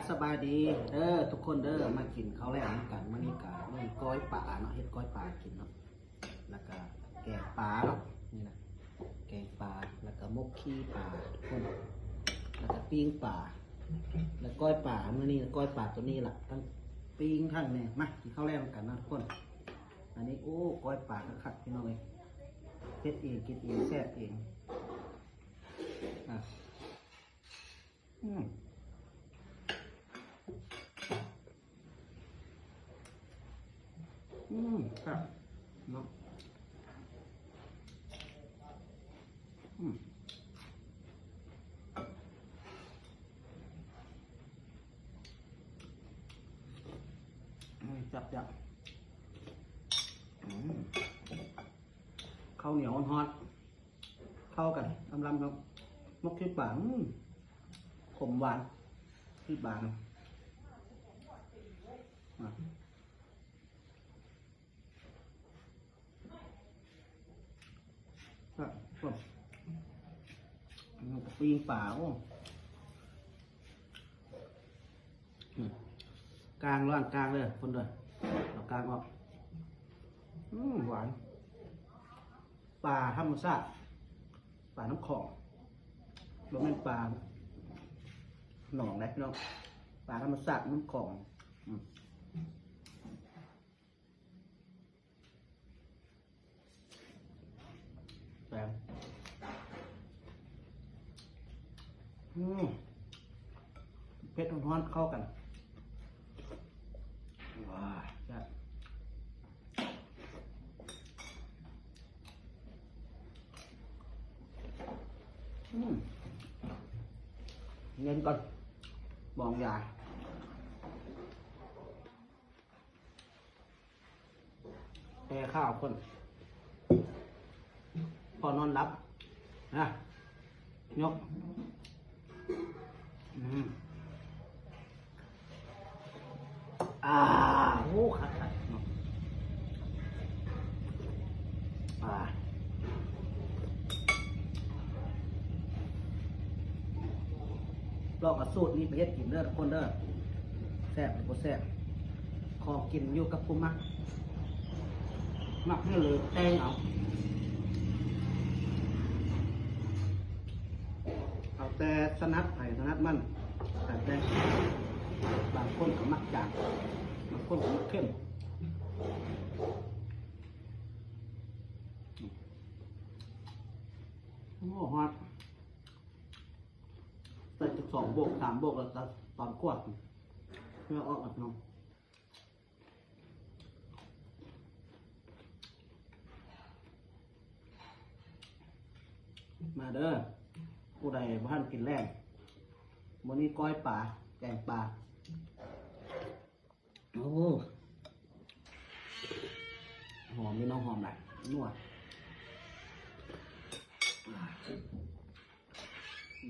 ສະບາຍດີເດີທຸກຄົນເດີ ມາກິນເຂົ້າແລງນຳກັນ. ມື້ນີ້ກະມີກ້ອຍປາເນາະ ເຮັດກ້ອຍປາກິນເນາະ ແລ້ວກະແກງປາເນາະ ນີ້ນະ ແກງປາ ແລ້ວກະໝົກຂີ້ປາທຸກຄົນ ແລ້ວກະປີ້ງປາ ແລ້ວກ້ອຍປາ. ມື້ນີ້ກ້ອຍປາໂຕນີ້ລະ ທັງປີ້ງທັງນີ້. ມາກິນເຂົ້າແລງນຳກັນເນາະທຸກຄົນ. ອັນນີ້ ໂອ້ ກ້ອຍປາຄັກໆ ພີ່ນ້ອງເອີຍ ເຮັດເອງກິນເອງແຊບເອງ. ອາ ອືມ ອືມ ແຊບເນາະ ອືມ ອືມ ແຊບໆ ອືມ ເຂົ້າໜຽວຮ້ອນໆ ເຂົ້າກັນ ອຳລຳເນາະ ໝົກຂີ້ປາ ອືມ ຂົມຫວານ ຂີ້ປານະ ອາ ແຊບ ປີ້ງປາ ໂອ້ ອືມ ກ້າງ ລ້າງກ້າງເດີຄົນເດີ ເອົາກ້າງອອກ. ອືມ ຫວານ ປາທຳມະຊາດ ປານ້ຳຂອງ ບໍ່ແມ່ນປາໜອງເດ້ພີ່ນ້ອງ ປາທຳມະຊາດນ້ຳຂອງ. ອືມ ແປງ ອືມ ເຜັດຮ້ອນໆ ເຂົ້າກັນ ວ້າ ແຊບ ອືມ ເຢັນກ່ອນ ບອງຢາ. ແຕ່ຂ້າວຄົນ ພໍນອນຫຼັບນະ ຍົກ ອືມ ອາ ໂອ້ ຄັກໆ ເນາະ ອາ. ລອງເອົາສູດນີ້ໄປເຮັດກິນເດີທຸກຄົນເດີ ແຊບຫຼືບໍ່ແຊບ ຂອງກິນຢູ່ກັບຜູ້ມັກ ມັກແນວໃດແຕ່ງເອົາ ເອົາແຕ່ຖະໜັດໃຜຖະໜັດມັນ ແຕ່ ບາງຄົນກໍມັກຈາງ ບາງຄົນກໍມັກເຄັມ. ໂອ້ ຮອດ ໃສ່ຈັກສອງໂບກສາມໂບກ ແລ້ວຕອນຂວດເຫື່ອອອກແລ້ວພີ່ນ້ອງ. ມາເດີ ຜູ້ໃດບໍ່ທັນກິນແລງ ມື້ນີ້ກ້ອຍປາ ແກງປາ. ໂອ້ ຫອມຢູ່ເນາະ ຫອມຫຼາຍ ນົວ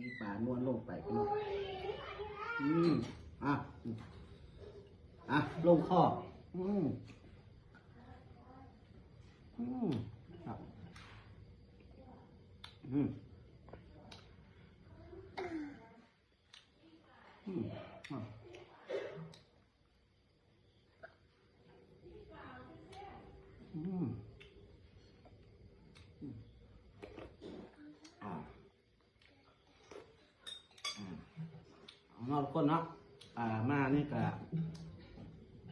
ມີປານົວລົງໄປພີ່ນ້ອງ. ອືມ ອ່ະ ອ່ະ ລົງຄໍ ອືມ ອືມ ຄັບ ອືມ ອືມ ອ່ະ ອືມ ອືມ ອ່າ ອືມ ເນາະທຸກຄົນເນາະ ອ່າ ມານີ້ກະ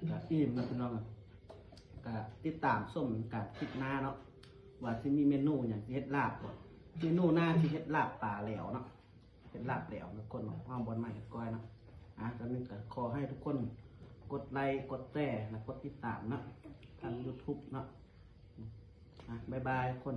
ກະອີ່ມແລ້ວພີ່ນ້ອງ ກະຕິດຕາມຊົມກັນຄລິບໜ້າເນາະ ວ່າຊິມີເມນູຫຍັງ ຊິເຮັດລາບບໍ່ ເມນູໜ້າຊິເຮັດລາບປາແຫຼວເນາະ. ເຮັດລາບແຫຼວທຸກຄົນເນາະ ເອົາບ່ອນໃໝ່ເຮັດກ້ອຍເນາະ. ອ່າ ຕອນນີ້ກໍຂໍໃຫ້ທຸກຄົນກົດໄລ ກົດແຊ ແລະ ກົດຕິດຕາມເນາະ ທາງຢູທູບເນາະ. ອ່າ ບາຍບາຍທຸກຄົນ.